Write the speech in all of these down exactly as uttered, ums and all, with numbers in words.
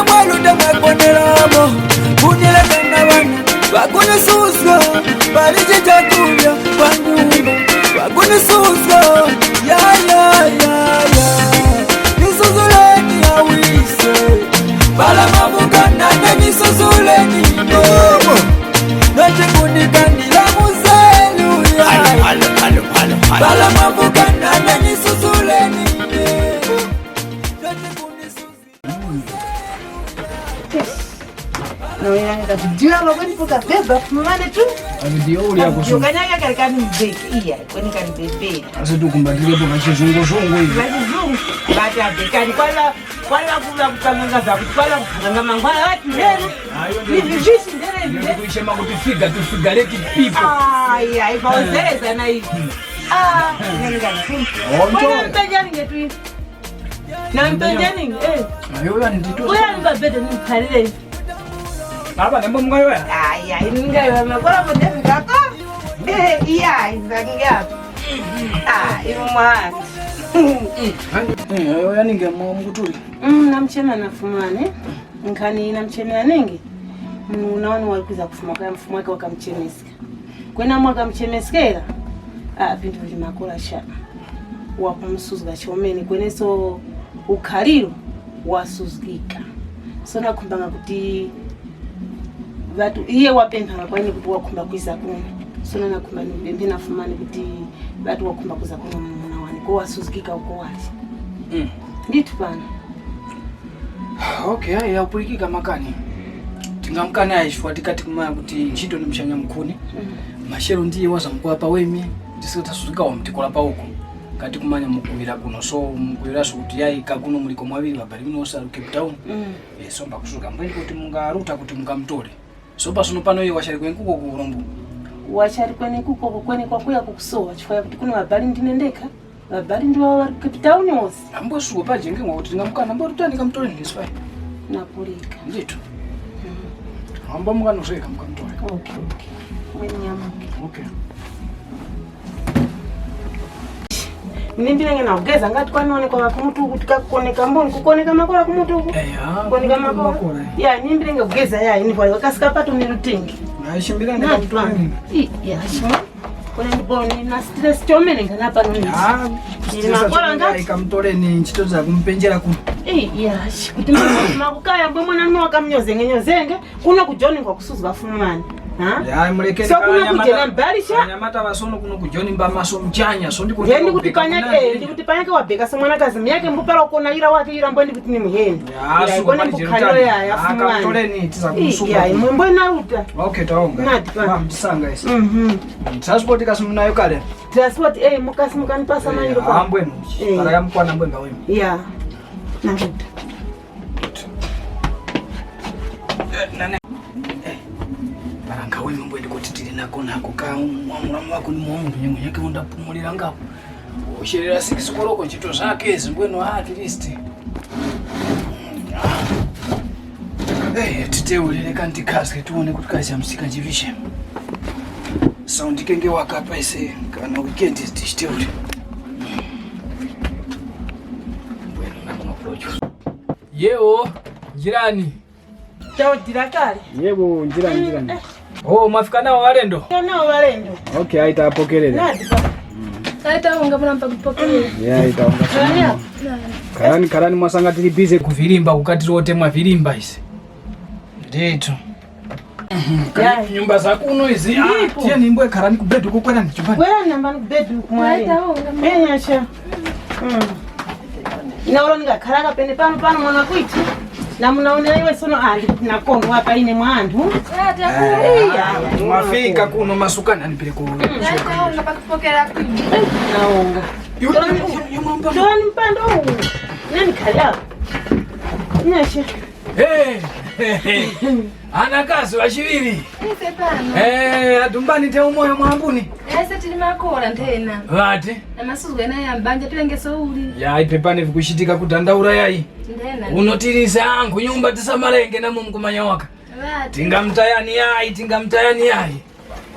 Mwaluta mwakoneramo, kunilekana ŵana, ŵakunisuzga, palije chakurya kwa nyumba, ŵakunisuzga, ya, ya, ya, ya. Nisuzuleni awise, pala mavuka nane nisuzuleni, no. Nati kundikandila muzelu, ya. Alo, alo, alo, alo, alo. Pala mavuka nane nisuzuleni, nati kundisuzi- Nawiranga kavidiyo ako kweni pokabhebha fumane tu. Kavidiyo uli ako so. Kanyaka kali kani mbeke iya kweni kani bebe. Asi tukumbatirepo kachizunguzungu ivi. Kachizungu. Bati abekani kwala kwala kula kukamanga za kwala kukanga mangwala wati ndere. Ayo ndere. Ivi vishi ndere ivi. Kuishema kuti figa tu figa leti pipo. Ah, iya ipa ozereza na ivi. Ah, nanga. Onto. Kwala mpenjani ngetu ivi. Nampenjeni, eh. Ayo, yani, ndito. Uya mbabete nimuphalire. Aba nembo mngayo ya? Aya, ini ngayo makora bodemi kako. Eh, iya, izangapo. Ah, ino mwana. Eh, ayo, yani, nge mwa mukutuli. Mm, namchema na fumane. Nkhani namchema ningi. Munaona wali kwiza kufuma kwa mfumu wake wakamuchemesa. Kweni apo wakamuchemeskera, ah, vintu vili makora sha. Wakumusuzga chomene, kweneso ukhaliro wasuzgika. So nakhumbanga kuti ŵatu, iye wapemphanga kwa ine kuti wakhumba kwiza kuno. So nakhumba nipemphe na fumani kuti ŵatu wakhumba kwiza kuno muna wani, ko wasuzgika uko wali. Mm. Ndithu pano. Okay, ayi, yakupulikika makani. Tingamkana ayi chifukwa tikati kumanya kuti ntchito ni muchanya mukhuni. Mm. Mashero ndiye waza mkuwa pa wemi, tisika tasuzika wa mtikola pa uko. Kati kumanya mukuwira kuno, so mukuwiraso kuti yayi kakuno muliko mwaŵiri ŵabali muno wose ali ku Cape Town. Mm. Eh, so mbakusuka mbweni kuti mungaruta kuti mukamutore. So pasuno pano iye wachali kwenekuko ku Ulombo. Wachali kwenekuko kukweni kwakuya kukusowa chifukwa kuti kuno ŵabali ndine ndekha. Ŵabali ndi ŵawo ŵali ku Cape Town wose. Ambo suwo paje ngengwa kuti tingamukana mbo tutani kamutore ni spy. Napulika. Ndithu. Mm. Ambo mukana usweka mukamutore. Okay, okay. Mwenye nyamuke. Okay. Nimbirenge na kugeza ngati kwanone kwa kumutu kuti kakukoneka mboni kukoneka makora kumutu ku. Eya. Kukoneka makora. Makora. Ya nimbirenge kugeza ya ini kwa kasika pato ni rutingi. Na ishimbirenge kamutore. I ya shima. Kone ndipo nina stress chomene ngana pano nini. Ah, nili stress makora chomene ngati ikamtoleni ntchito za kumpenjera kuno. Eh, yes. Kuti makukaya mbwe mwana mwa kamnyozenge nyozenge kuno ku John kwa kusuzga fumani. Ha? Ya mulekeni. So kuno kujena mbalisha. Anyamata basono kuno ku John mba maso mchanya so ndiko. Yendi kuti panyake eh, ndi kuti panyake wabeka sa mwana kazi myake mbupala kona ira wake ira mbwe ndi kuti ni muheni. Ya so kone mbukhaliro ya ya fumani. Akamtoleni tiza kumusuka. Ya imwe mbwe nauta. Okay taonga. Nati pa. Msanga isi. Mhm. Transport kasi munayo kale? Transport, eh, mukasi mukanipasa mairo pa. Ambwenu. Eh. Para yamkwana mbwemba wenu. Ya. Nakuta. Eh, nane. Eh. Para ngawe mbwe ndikoti tili nako nako ka mwa mulamu wako ni mwa munthu nyemwe nyake undapumulira ngapo. Usherera six koloko ntchito zake zimbweno at least. Eh, titeulire kanti kaske tuone kuti kazi amsika njivishe. Sound kenge wakapa ise kana weekend titeule. Bueno, na kuma produce. Yeo, njirani. Chaudira kale. Yebo, njirani, njirani. Oh, mwafika nawo walendo? Nawo walendo. Okay, ayi tapokerere. Nadi pa. Ayi taunga muna mpa kupokerera. Yeah, ayi taunga. Kharani, kharani mwasanga tili busy kuvirimba kukati rote mwavirimba isi. Ndithu. Kani nyumba za kuno izi. Ah, ndipo. Tiyeni mbwe kharani ku bed kukwera ndi chipani. Kwera namba ku bed kumwari. Ayi taunga. Enyasha. Mm. Ine ulo ndingakharaka pene pano pano mwana kwiti. Na munaonera iwe sono ali kuti nakondwa pa ine mwa anthu. Iya. Mwafika kuno masukani anipire ku. Naonga pakupokera kwini. Naonga. Toni mpando uwu. Nani khala? Nyasha. Hey. Anakazi wachiwiri. Ise pano. Eh, adumbani te umoyo mwambuni. Ese tili makora nthena. Vati. Amasusu ena ya mbanja tilengeso uli. Ya ipepani vikuchitika kudandaura yayi. Nthena. Unotiriza angu nyumba tisamalenge namo mkumanya waka. Vati. Tingamtayani yayi, tingamtayani yayi.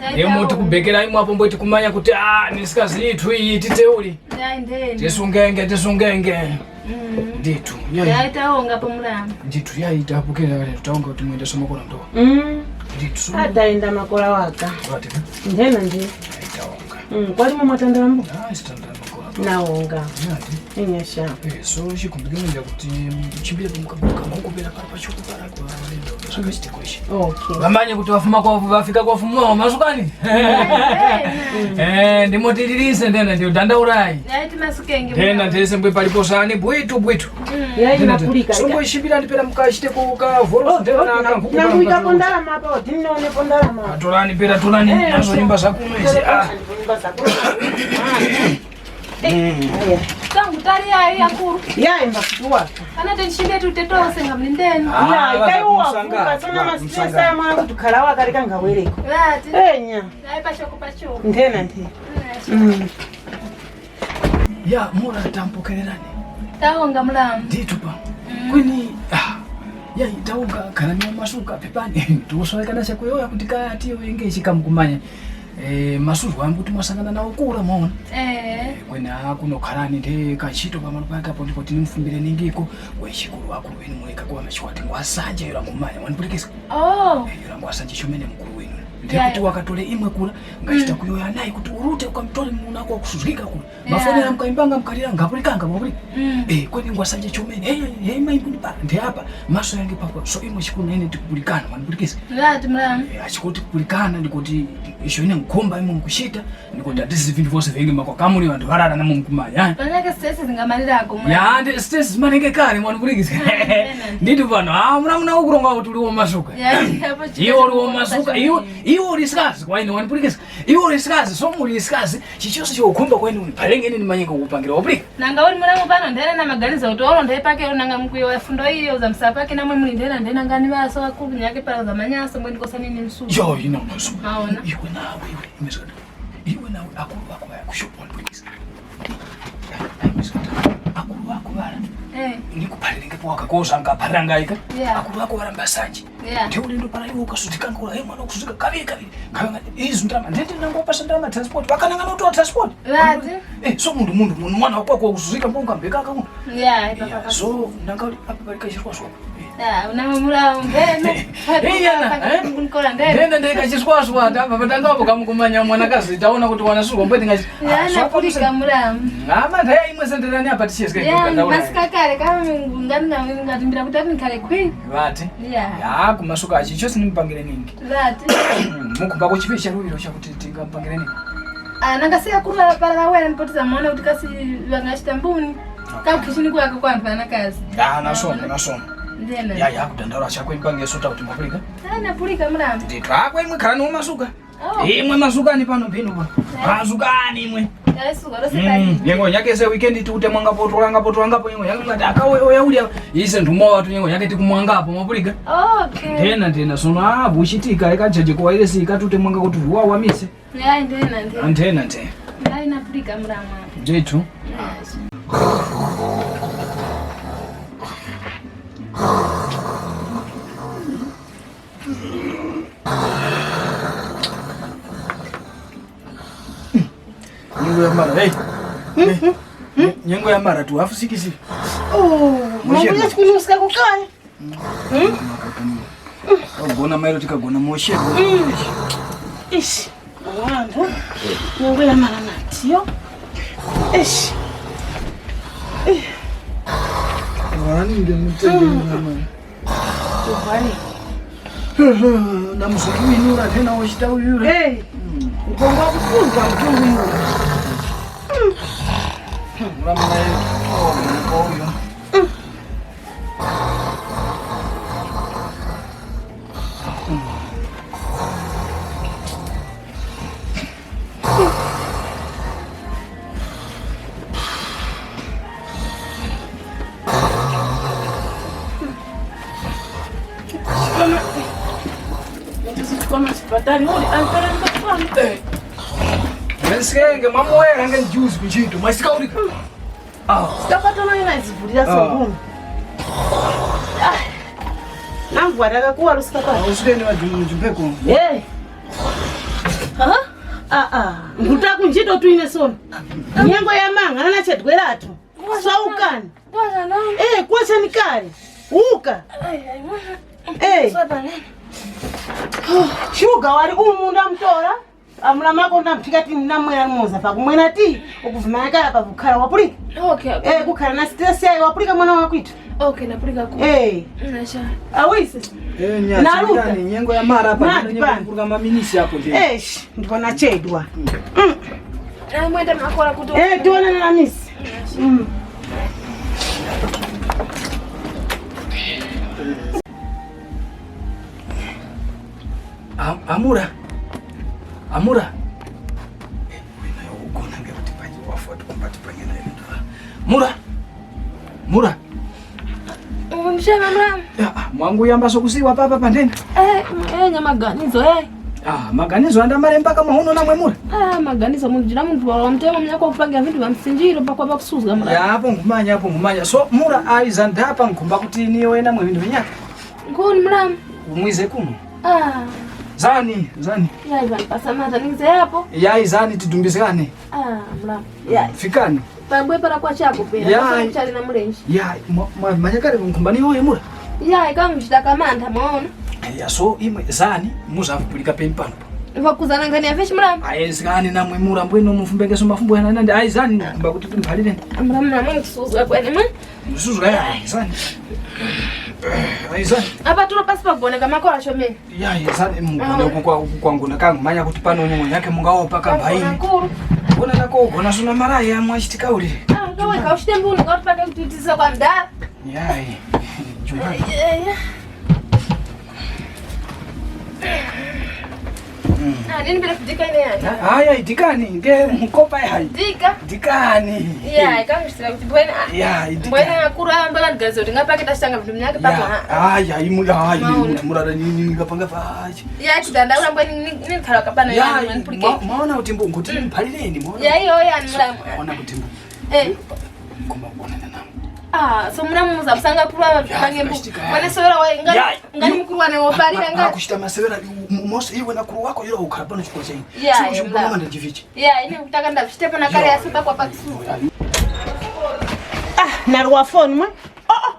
Yayi. Nemo tawo. Tikubekera imwe apo mbwe tikumanya kuti ah nisikazi yithu iyi titeuli. Yayi nthena. Tisungenge, tisungenge. Mm. Ndithu, yayi. Yayi, tawonga pa mulamu. Ndithu, yayi, tapokera lero, tawonga kuti muyendesa makora ndo. Mm. Ndithu, so. Adayenda makora waka. Wati, eh? Nthena ndi. Yayi, tawonga. Mm, kwali mwa mwatandala mbu? Ah, sitandala makora. Nawonga. Nandi. Inyasha. Eh, so, chikumbikira nja kuti, mm, chimbire pa muka-, muka-, mukupera para pa chuku para kwa lendo, sakachite kweshi. Okay. Vamanye kuti vafuma kwa, vafika kwa fumu wawo, masukani? Eh, ndimo tililise ndena, ndio dandaurayi. Yayi, timasukenge. Ndena, ndese mbwe palipo sani, bwitu, bwitu. Mm. Yayi, ndena, napulika, so, ika. Mbwe shimbira ndipera mukachite ku ka voro, oh, ndena, oh, na, na, kanguku na kana muika mukachite. Pondalama apa, oh, ndinonepo ndalama. Atorani, pera, torani, eh, nazo nyumba zakuno izi, ah. Nyumba zakuno. Ah. Eh, mm. Aya. Tangu tali yayi akuru. Yayi mbakutuwa. Kana tenshinde tu tetose nga mlindeni. Ah, ya, ikaiwa kuka sona ma stress ama kutukhala wakareka ngawereko. Rati. Enya. Yayi pachoko pachoko. Nthena nthena. Mm. Ya, mura tampokererani. Tawonga mulamu. Ndithu pa. Mm. Kwini, ah, yayi tawonga kana ni masuka pepani. Tukusowekana chakuyoya kuti kaya tiyo yenge chikamukumanya. Eh, masuzgu ambuti mwasangana nawo kura, mwaona? Eh. Eh, kwena kuno kharani nde kantchito pamalo pake apo ndipo tinimufumbire ningiko, we chikuru wakuru weni muleka kuwa machikwati ngwasanje yura ngumanya, mwanipulikisa? Oh. Eh, yura ngwasanje chomene mukuru wenu. Nde yeah, kuti wakatole imwe kura, ngachita mm, kuyoya naye kuti urute ukamtole muunako wakusuzgika kura. Yeah. Mafoni yamkaimbanga mkalira ngapulikanga, mwapulika? Mm. Eh, kweni ngwasanje chomene. Hey, hey, mai, mbuni pa, nde apa, maso yange pakwa, so imwe chikuru na ine tikupulikana, mwanipulikisa? Ngati mulamu. Eh, achikuti kupulikana ndikuti icho ine nkhumba imwe mukuchita, ndikuti at least vinthu vyose vinge makwa kamuli vanthu varara namwe mkumanya, eh? Panake stress zingamalirako, mulamu. Ya, ndi stress zimanenge kale, mwanipulikisa? Ah, amen. Nditi pano, ah, mulamu na ukuronga kuti uliwo masuka. Ya, apo iwo uliwo masuka, iwo, iwo uli sikazi kwa ine, mwanipulikisa? Iwo uli sikazi, so muli sikazi, chichose chokhumba kwa ine uli phalenge ine ndimanyika kukupangira, wapulika? Nanga uli mulamu pano ndene na maganizo kuti olo ndepake olo nanga mkuyo wa fundo iyo za msapake namwe muli ndena ndena ngani vaso wakuru nyake para za manyaso mbwe ndikosa nini msusu. Yo, ino masuku. Maona. Iwe nawe, iwe, imizana. Iwe nawe, akuru wako vaya kushopo, please. Imizana. Akuru wako vara. Eh. Nikuphalirenge po wakakoza ngapharanga ika. Yeah. Akuru wako vara mbasanji. Yeah. Nde ulendo para iwe ukasuzikanga kula, eh, mwana ukusuzika kaŵiri, kaŵiri. Kaŵiri, izi ndalama, ndende ndangopasa ndalama transport. Wakanangana utowa transport. Vati. Eh, so mundu, mundu, mundu, mwana wakwako wakusuzika mbo ungambekaka uno. Yeah, yeah, so, nanga uli apa pali kachirwaswa. Yeah, unamwe mula umbene. Eh, yana, eh? Kunkola ndene. Ndende ndeka chiswaswa, ata, apa patangapo kamukumanya mwanakazi, taona kuti wanasuka, mbwete ngachi. Ah, yana so, kulika mulamu. Ngama, ndaya imwe zenderani apa tichezge. Yeah, masikakale, kama ngani na ngatimbira kuti ati nkhale khwini. Vati. Yeah. Ya, kumasuka achi, icho sinimupangire ningi. Vati. Mukumba kuchipe cha luwiro chakuti tingamupangire ningi. Ah, nanga siya kula para wena nipoti za mwana kuti kasi vangachita mbuni. Okay. Kakuchini kwa kwa kwa na kazi. Ya, nasoma, nasoma. Ndene. Ya, ya, kudandara chakwe mpange sota kuti mapulika. Ah, napulika mulamu. Ndithu akwe imwe kharani umasuka. Oh. Imwe masukani pano phino pa. Masukani imwe. Yesu, ngaro se tani. Yengo nyake se weekend tute mwangapo tolanga po tolanga po yengo nyake ngati akawe oya ulya. Ise ndumowa tu yengo nyake tikumwangapo mapulika. Okay. Ndena ndena sono ah buchitika ikajaje kwa ile si ikatute mwanga kuti vuwa wamise. Ya ndena ndena. Ndena ndena. Ndai napulika mrama. Jetu. Yes. Nyengo ya mara, hey. Hey. Nyengo ya mara tu, afu sikisi. Oh, mwenye. Mambo ya chikunyuska kukaya. Hmm? Kagona mailo tikagona moshe. Ish. Wanda. Nyengo ya mara natiyo. Ish. Wani ndio mtende mama. Tuvale. Na muziki winu ura tena wachita uyura. Hey. Ukongo kufunga mtungu yura. Ura mwana yetu. Oh, uyo. Mwenskenge, mwamuwera nge juzi kuchito, mwasika uli. Ah. Tapatana ina izivulira so muno. Ah. Namvwara kakuwa lusika pa. Usikeni wa jumu chimpeko. Eh. Aha. Ah, ah. Nguta kunjito tu ine sono. Nyengo ya mang'ana na chedweratu. Saukani. Kwacha nani? Eh, kwacha ni kale. Uka. Ai, ai, mwana. Eh. Swa pa nini? Shuga wali umu ndamutora. Amula mako ndamphika ti namwera limoza pakumwena ti ukuvumanya kaya pa kukhala wapulika. Okay, okay. Eh, kukhala na stress yayi wapulika mwana wakwitu. Okay, napulika ku. Eh. Nasha. Awise. Eh, nya, Naruta. Chindani, nyengo ya mara hapa, Mati nyengo pana. Kuruka maminisi yako je. Eish, ndipo nachedwa. Mm. Ai, mwende makora kuti. Eh, tiona na misi. Mm. Am-, Amura. Amura. Eh, wina yo ugona nge kuti panji wafu watukumbati panyena yenda. Mura. Mura. Mshema mlamu. Ya, ah, mwangu yamba so kusiwa papa pandene. Eh, eh, nya maganizo, eh. Ah, maganizo anda mare mpaka mwaono namwe Mura. Ah, maganizo munthu jina munthu wa mtemo mnyako kupangira vintu vya msinjiro pakwa pakusuzga mura. Ya, apo nkhumanya, apo nkhumanya. So, Mura aiza ndapa nkhumba kuti niyo ena mwe vintu vinyaka. Nkuni mlamu. Umwize kuno. Ah. Zani, zani. Ya, Ivan, pasamata, ningize yapo. Ya, izani tidumbizgane. Ah, mlamu. Ya. Fikani. Pambwe para kwa chako pera, ya, kwa chali na mulenji. Ya, mwa, mwa, manyakale nkhumba ni yoye Mura. Ya, ikamuchita kamantha, mwaona. Ya, so imwe zani, muzavupulika peni pano. Vakuzana ngani ya fish mlamu? Aye, zani namwe Mura, mbwenu mufumbekeso mafumbo yana nandi, ayi zani, nkhumba kuti timphalire. Mlamu, mlamu, kusuzga kwene mwe. Msuzga ya, ayi zani. Ayi zani. Apa tulo pasi pagoneka makora chomene. Ya, ya, zani, mugona uku kwa, uku kwangu na kangu, manya kuti pano nyongo yake mungawo paka mbaini. Kuru. Bona nako ugona suna maraya mwachitika uli. Ah, kawe kaushite mbunu, kautipake kutitiza kwa mdara. Ya, eh. Chumba. Eh, eh, eh. Mm. Ah, nini bila kudika ine yani? Haya, idikani, nge mkopa yayi. Dika? Dikani. Ya, ikamushitira kuti bwena, ah, ya, idika. Bwena akuru amba la gazo, tingapake tashanga vintu mnyake papa. Ya, ah, ya, imu, ya, imu, murara nini, ngapanga pachi. Ya, chidanda ula mbwe ni, ni, ni khala kapana ya, ya, ni pulike. Ma-, maona kuti mbu, kuti mphalireni, maona. Ya, iyo, ya, ni mulamu. Maona kuti mbu. Eh. Kuma kuonana nao. Ah, so mulamu muza kusanga kula ya, pange mbu. Mwana sowera wa, ngani, ya, ngani mukuru wane wopalira ngani. Akuchita masewera, mose iwe na kuru wako yura ukhala pano chikwa chenyu. Ya, chikwa ya, chimbo mama ndajivichi. Ya, ine kutaka ndakuchita pana kale ya, asipa kwa pakisuza. Ah, naruwa phone mwe. Oh, oh.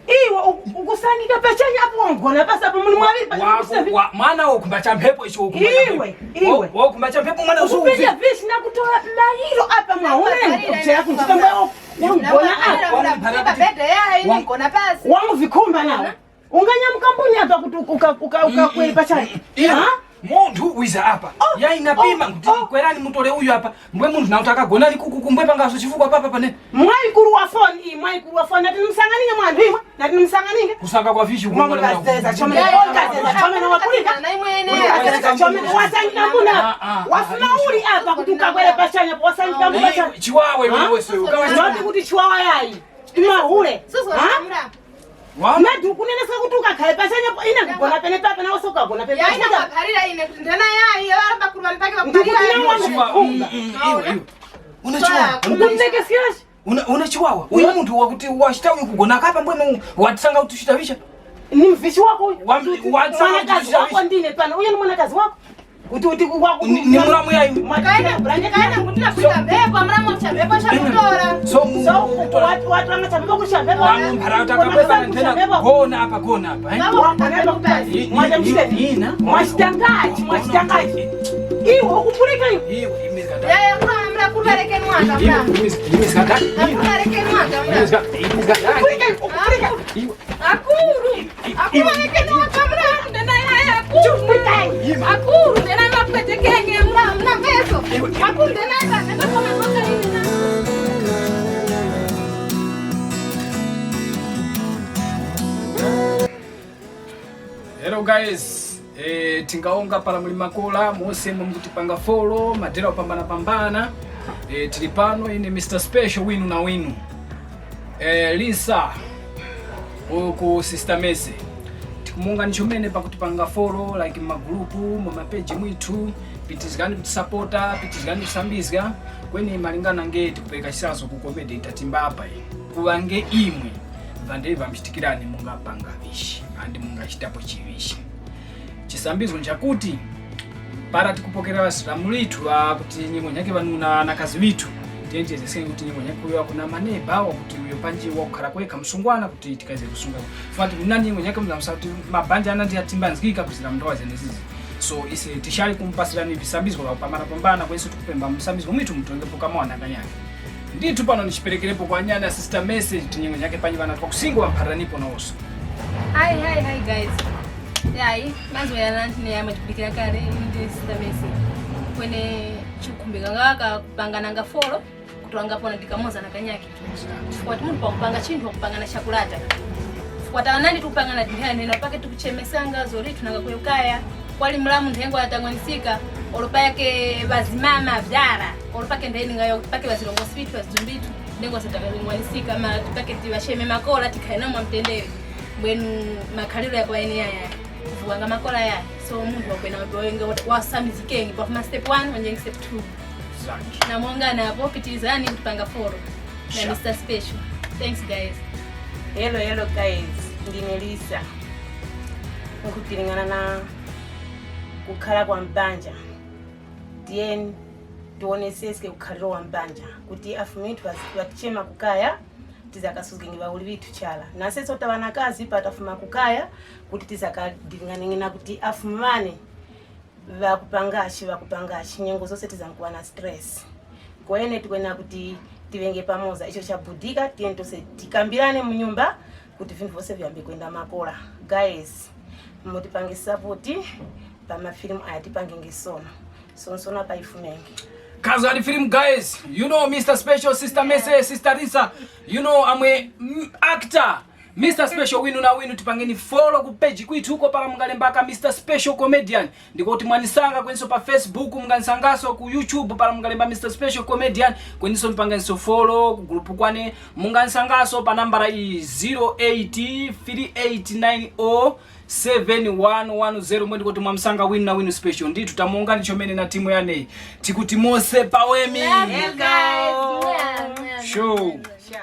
Iwe u-, ukusangika pachanya apo wangona pasi apo muli mwaviri pa. Wa-, wa-, mwana wokumba cha mphepo icho wokumba cha mphepo. Iwe, iwe. Wo-, wokumba cha mphepo mwana uso. Ukupenya uvi. Fish na kutola mayiro apa mwa ule. Kuchera kunjika mwa wangona apa. Wangona pasi. Wangu vikhumba nawo. Unganyamuka mbuni apa kuti uka-, uka-, uka-, mm, ukakwere pachanya. Mm, mm. Ha? Munthu wiza apa. Oh, yayi napima, oh, kuti, oh, kwerani mutole uyu apa. Mbwe munthu na kuti akagona ni kuku kumbwe pangaso chifukwa papa pane. Mwayikuru wa phone iyi, mwayikuru wa phone. Nati nimusanganike mwanthu imwe. Nati nimusanganike. Kusanga kwa fish. Mama kazeza, chomene, kazeza, chomene wapulika. Kazeza, chomene wasangika mbuna. Ah, ah, ah, wafuna uli apa kuti ukakwere pachanya, wasangika mbuna. Chiwawa iwe, wewe, ukawa. Nati kuti chiwawa yayi. Mahule. Ha? Wama? Nadi ukunenesa kuti ukakhale pachanya po, ine nkugona pene papa, nawe so ukagona pene. Ya, ine papa. Kwaphalira ine kuti ndana yayi, ya bakuru bani pake bakuphalira. Ndikuti nawe. Chiwa, mm, mm, iwe, iwe. Una chiwa. Kuntekesyashi. Una, una chiwawa. Uyu munthu wakuti wachita uyu kugona kapa mbwenu watisanga kuti chita vicha. Ni mvichi wako uyu. Wa, wa, mwanakazi wako ndine pano. Uyu ni mwanakazi wako. Kuti, kuti kuwa kuti ni, ni mulamu yayi. Mwakaenda, kaenda kuti na kuita mbepo, mulamu cha mbepo cha kutora. So, mu-, so, watu, watu wanga cha mbepo kusha mbepo. Wangu mphara utakapesa na ntena. Gona apa, gona apa, eh? Mwacha mshite. Ina. Mwashitangaji, mwashitangaji. Iwe ukupulika iwe. Iwe, imizgata. Ya, ya, mwana mla kubereke mwana mla. Iwe, imizgata. Kubereke mwana mla. Imizgata, imizgata. Ukupulika, ukupulika. Iwe. Akuru! Akuru, lekeni waka mulamu, ndena yaya akuru! Akuru, ndena mapwetekenge mulamu, na meso! Akuru, ndena yaka, ndena kwa mapaka ina. Hello guys, eh, tingaonga para muli makola, mose mwe mukutipanga follow, madera opambana pambana. Eh, tili pano, ine Mister Special winu na winu. Eh, Lisa, uku Sister Mercy. Tikumunga ni chomene pakuti panga follow, like, mu magulupu, mu mapeji mwithu, pitizgani kutisapota, pitizgani kusambizga. Kweni malingana nge tikupeka chisanso ku komedi itatimba apa iyi. Kuŵa nge imwe, ŵandeŵe ŵamchitikirani mungapanga vishi, andi mungachitapo chivishi. Chisambizgo nchakuti, para tikupokera ŵasilamu lithu, ah, kuti nyengo nyake ŵanuna na kazi ŵithu, Tiyeni tiyezesenge kuti nyengo nyakhe uyo akunama ne bawo kuti uyo panji wakukhala kwekha msungwana kuti tikaze kusungana. Fati munani nyengo nyakhe mzamusa kuti mabanja ana ndi atimbanzgika kuzira mndowa zenezizi. So ise tishali kumupasirani visambizgo vya kupambana pambana kwenso tikupemba musambizgo mwitu mutongepo kama wanakanyake. Ndithu pano ndichiperekerepo kwa nyana Sister Message kuti nyengo nyakhe panji vana twakusingo wamphariranipo nawonso. Hi, hi, hi guys. Yayi, mazwi ya nanti ne amwe chipikira kale ndi Sister Message. Kwene chikhumbika ngaka kupanga nanga folo. Kutwanga pona ndikamoza na kanyake. Chifukwa kuti munthu pakupanga chinthu wakupanga na chakulata. Chifukwa tawa nandi tikupanga na dinkhani nena pake tikuchemesanga zolitu nanga kuyokaya. Kwali mulamu nthengo atangwanisika. Olo pake vazimama vyara. Olo pake ndeni ngayo pake vazilongosi vitu vazidumbitu. Ndengo zatakangwanisika ma pake tiwasheme makola tikhale namo mtendere. Mbwenu makhaliro yakwa ene yaya. Kuvuwanga makola yaya. So munthu wakwena kuti wasamizikenge pafuma step one wanjenge step two. Zaki. Na monga napo pitirizani kutipanga follow na Sure. Mister Special. Thanks guys. Hello, hello guys, ndine Lisa. Nkupiringana na kukhala kwa mbanja. Tiyeni tioneseske kukhaliro wa mbanja kuti afumithu vatichema kukaya tizakasuzgenge ŵauli ŵithu chala. Naseso taŵanakazi patafuma kukaya kuti tizakadiring'aneng'ena kuti afumu ŵane ŵakupangachi ŵakupangachi nyengo zose tizankuŵa na stress. Kwene tikwena kuti tiŵenge pamoza icho chabudika tiyeni tose tikambirane mu nyumba kuti vinthu vose viyambe kwenda makola. Guys, mutipange sapoti pa mafilimu aya tipangenge sono. Sonsona pa ifumenge. Kazo ali film guys, you know Mister Special, Sister Mese, Sister Risa, you know amwe mm, actor Mister Special winu na winu tipangeni follow ku page kwithu uko para mungalembaka Mister Special Comedian. Ndiko kuti mwanisanga kwenso pa Facebook, munganisangaso ku YouTube para mungalemba Mister Special Comedian, kwenso mpangenso follow ku group kwane, munganisangaso pa nambala iyi zero eight three eight nine zero seven one one zero mwe ndiko kuti mwamusanga winu na winu Special. Ndithu tamuwongani chomene na timu yaneyi. Tikuti mose pawemi. Love you guys. Mwah, mwah, mwah. Show. Sure.